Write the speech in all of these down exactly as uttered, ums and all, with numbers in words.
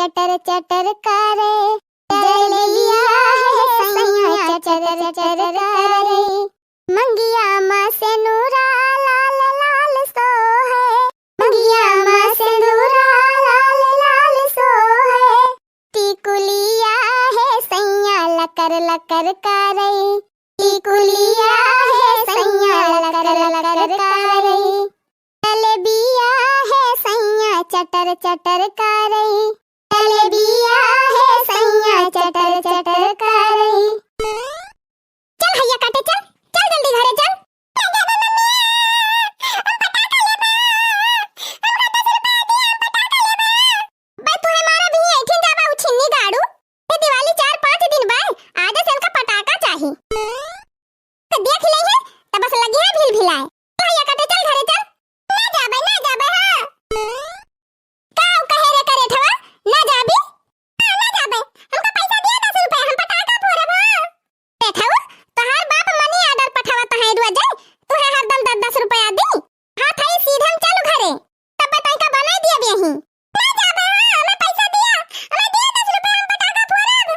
चटर चटर करे, जलेबिया है सैया चटर चटर करे। मंगिया मा सेनुरा लाल लाल सोहे, मंगिया मा सेनुरा लाल लाल सोहे। टिकुलिया है सैया लकर लकर करे, टिकुलिया है सैया लकर लकर करे। जलेबिया है सैया चटर चटर करे, जलेबिया है सैया चटर चटर करे। चल हैया काटे, चल, चल जल्दी घरे चल। बे तू हमारा भी ऐठिन जाबा उछिन्नी गाड़ू। ए दिवाली चार पाँच दिन बा, आज से इनका पटाखा चाही। तो देख ले है, तब बस लगी है भिल भिलाए। चल हैया काटे, चल घरे चल। ना जाबे, ना जाबे, हाँ। का उ कहे रे करे ठवा, ना जाबी? हाँ, ना जाबे। हमका पैसा दिया दस रुपया, हम पटाखा फोड़ब, हाँ। रे ठवा, तोहार बाप money order पठावत है रोज, तू है हरदम दस दस रुपया दी। हाँ, थाई सीधे हम चलू घरे। तब बताई का बनाई दिया भी यहीं। ना जाबे, हाँ, हमें पैसा दिया, हमें दिया दस रुपया, हम पटाखा फोड़ब।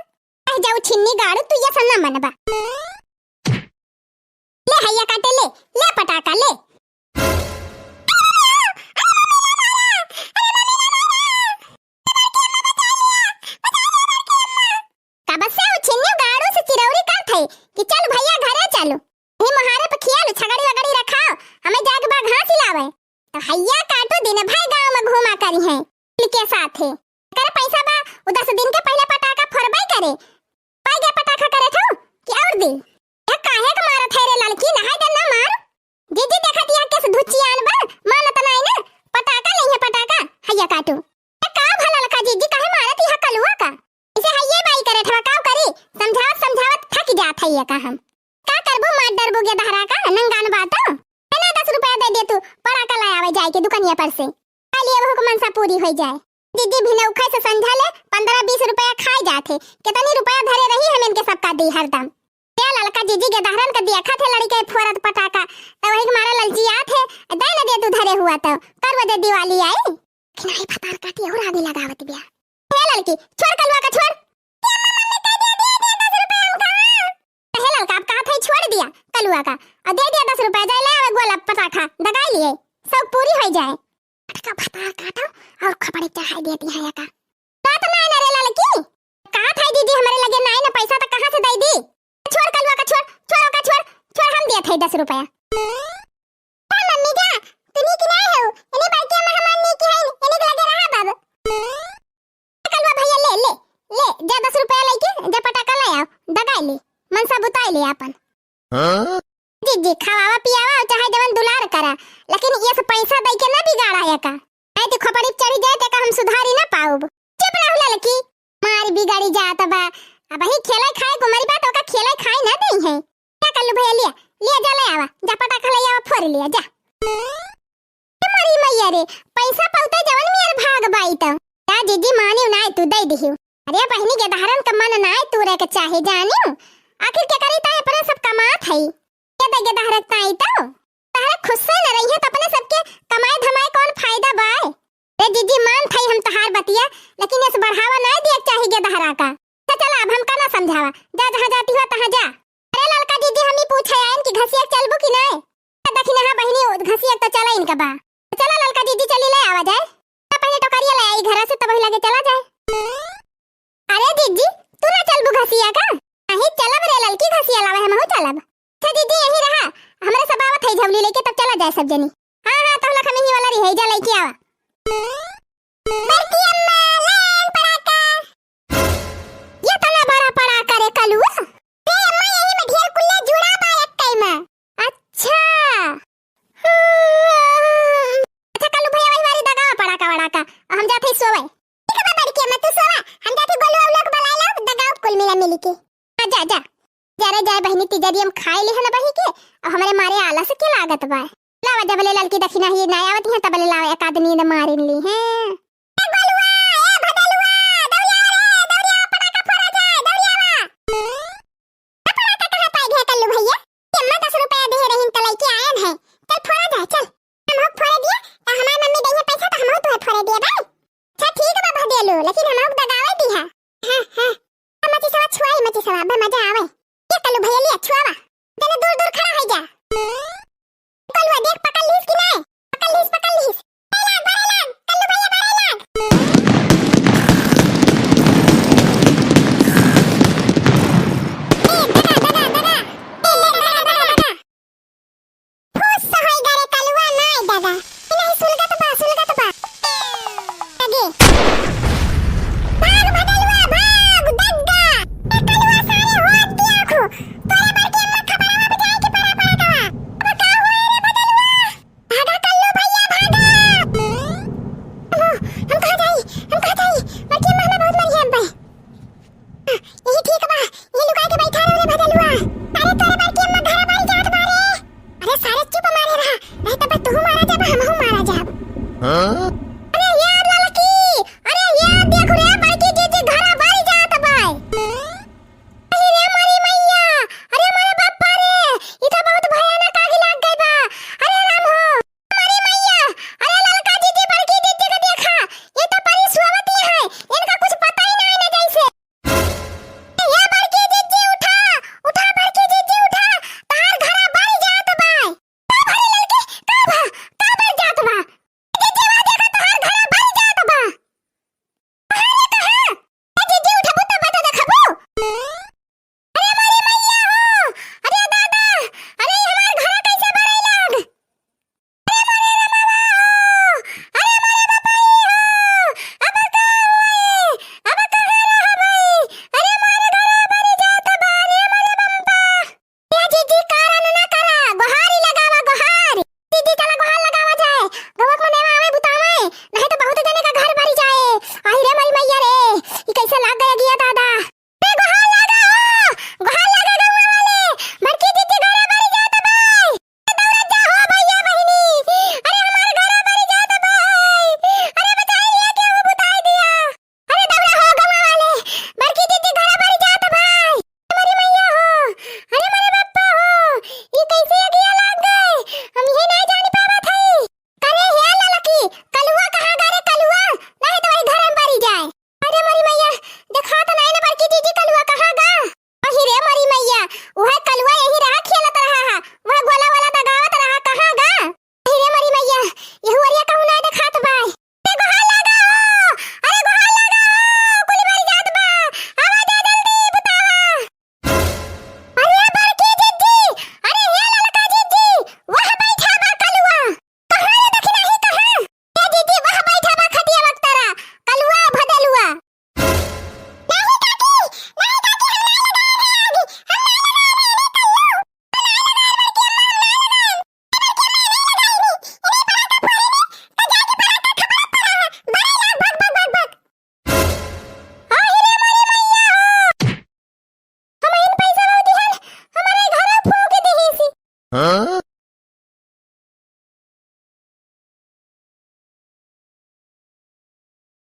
कह जाऊ छिन्नी गाड़ू, तू ये सन्ना मनबा। ले हैया काटे, ले, ले पटाखा, ले। कब से उ छिन्नी गाड़ू से चिरौरी कहत है कि चल भैया घरे चलू। ही मोहारे पे खियालू, छगड़ी वगड़ी रखाओ, हमें जाके बा घास लावे। तो हैया काटू दिन भर गाँव में घूमा करी है इनके साथे। करे पैसा बा, उ दस दिन के पहले पटाखा फोड़बे करे। पाई गए पटाखा करे थू कि और दी? ये काहे के मारत है रे ललकी, नहाय दे ना मार। जीजी देखत यहाँ केस धुचियान बा, मानत नाई ना। पटाखा नहीं है पटाखा, हैया काटू। ए का भला ललका जीजी काहे मारत यहाँ कलुआ का? इसे हैये बाई करे ठवा काव करी, समझावत समझावत थक जात है ये का हम। का करबू मार डरबू गेदहरा का, नंगान बात। है ना दस रुपया दे दे तू, पटाखा ले आवे जाए के दुकनिया पर से। काली अब हुक मनसा पूरी होई जाए। जीजी भी नौखे से संझा ले पन्द्रह बीस रुपया खाए जात है। कितनी रुपया धरे रही हम इनके सबका दी हरदम। ए ललका जीजी गेदहरन के देखत है लड़के फोरत पटाखा, तो वही के मारा ललचियात है। दे न दे तू धरे हुआ तो, करवा दे दिवाली आई। खिनाई भतार काटी और आगे लगावत बिया। हे ललकी, छोड़ कलुआ का, छोड़। ए अम्मा, मम्मी कह दिया, दे दिया दस रुपया हमका। हे ललका, अब कहा था छोड़ दिया कलुआ का, और दे दिया दस रुपया, जाए ले आवे गोला पटाखा, दगाई लिए, सब पूरी हो जाए। पटका भतार काटो और खपड़ी चढ़ाई देती है का। बात ना ना रे ललकी, कहा था दीदी हमारे लगे नाई ना पैसा तो कहाँ से दे दी? छोड़ कलुआ का, छोड़, छोड़ ओका, छोड़, छोड़, हम दिया था दस रुपया। ए मम्मी जा, तू नीक नाय हो, इन्हीं बड़की अम्मा हमार नीक है, इन्हीं के लगे रहा बाबू। कलुआ भैया ले, ले, ले, जा दस रुपया लेके, जा पटाखा ले आओ, दगाई ले, मनसा बुताई ले आपन। हाँ? जीजी, खवावा पियावा, चाहे जवन दुलार करा, लेकिन ये सब पैसा दे के ना बिगाड़ा है का। ऐ ते खोपड़ी चढ़ी जाए ते का हम सुधारी ना पाउब। चुप रहो ललकी, मारी बिगाड़ी जात बा। अब ही खेले खाए को मरी बात ओका खेले खाए ना दे है। का कल्लू भैया लिया, लिया जा ले आवा, जा पटाखा ले आवा फोड़ लिया जा। ए मोरी मैया रे, पैसा पौते जवन मियर भाग बाई त। का जीजी मानी नाय तू दे दिहियो। अरे बहिनी गेदहरन का मन नाय तू रह के चाहे जानियो। आखिर के करी ताई अपने सब कमात है। के दे गेदहरक ताई तो। तहरे खुद से न रही है तो अपने सबके कमाए धमाए कौन फायदा बाय? रे जीजी मान थाई हम तहार बतिया, लेकिन इस बढ़ावा नाय दिया चाहे गेदहरा का। तो चला अब हमका ना समझावा, जा जहाँ जाती हो तहाँ जा। अरे ललका जीजी, हम ही पूछे आयन कि घसिया चलबू कि नाय? दखिनहा बहिनी, घसिया तो चला इनका बा। चला ललका जीजी, चली ले आवा जाए। तो पहले टोकरिया ले आई घरा से, तब वही लगे चला जाए। अरे जीजी, तू ना चलबू घसिया का? नहीं चलब रे ललकी, घसिया लावे हमहू चलब। अच्छा जीजी, यही रहा, हमरे सब आवत है झवली लेके, तब चला जाए सब जनी। हाँ हाँ, तब लख में ही वाला रही है, जा लेके आवा। बड़की अम्मा, लाइन पड़ाका। ये तना बड़ा पड़ाका रे कलुआ। रे अम्मा, यही में ढेर कुल्ला जुड़ा बा एक कई में। अच्छा। अच्छा, कलू भैया वही बारी दगावा पड़ाका वड़ाका। हम जात हई सोवे। ठीक बा बड़की अम्मा, तू सोवा। हम जात हई गोलू अउलू के बुलाए लाओ, दगाओ कुल मिला मिली के। हाँ, जा, जा। जा रे, जाए बहिनी, तिजरी हम खाए ले है ना बही के, और हमरे मारे आलस के लागत बा। लावा जब ले ललकी दखिना ही ना आवत है, तब ले लावा एक आदमी ने मारिन ली है। ए गोलुआ, ए भदलुआ, दौड़िया रे, दौड़िया, पटाखा फोड़ा जाए, दौड़िया वा। ए पटाखा कहाँ पाई गया कल्लू भैया? अम्मा दस रुपया दे रही त लेके आयन है। चल फोड़ा जाए, चल। हम हो फोड़े दिया, त हमार मम्मी दे पैसा त हम हो तुहे फोड़े दिया भाई। अच्छा ठीक बा भदेलू, लेकिन हम हो हाँ?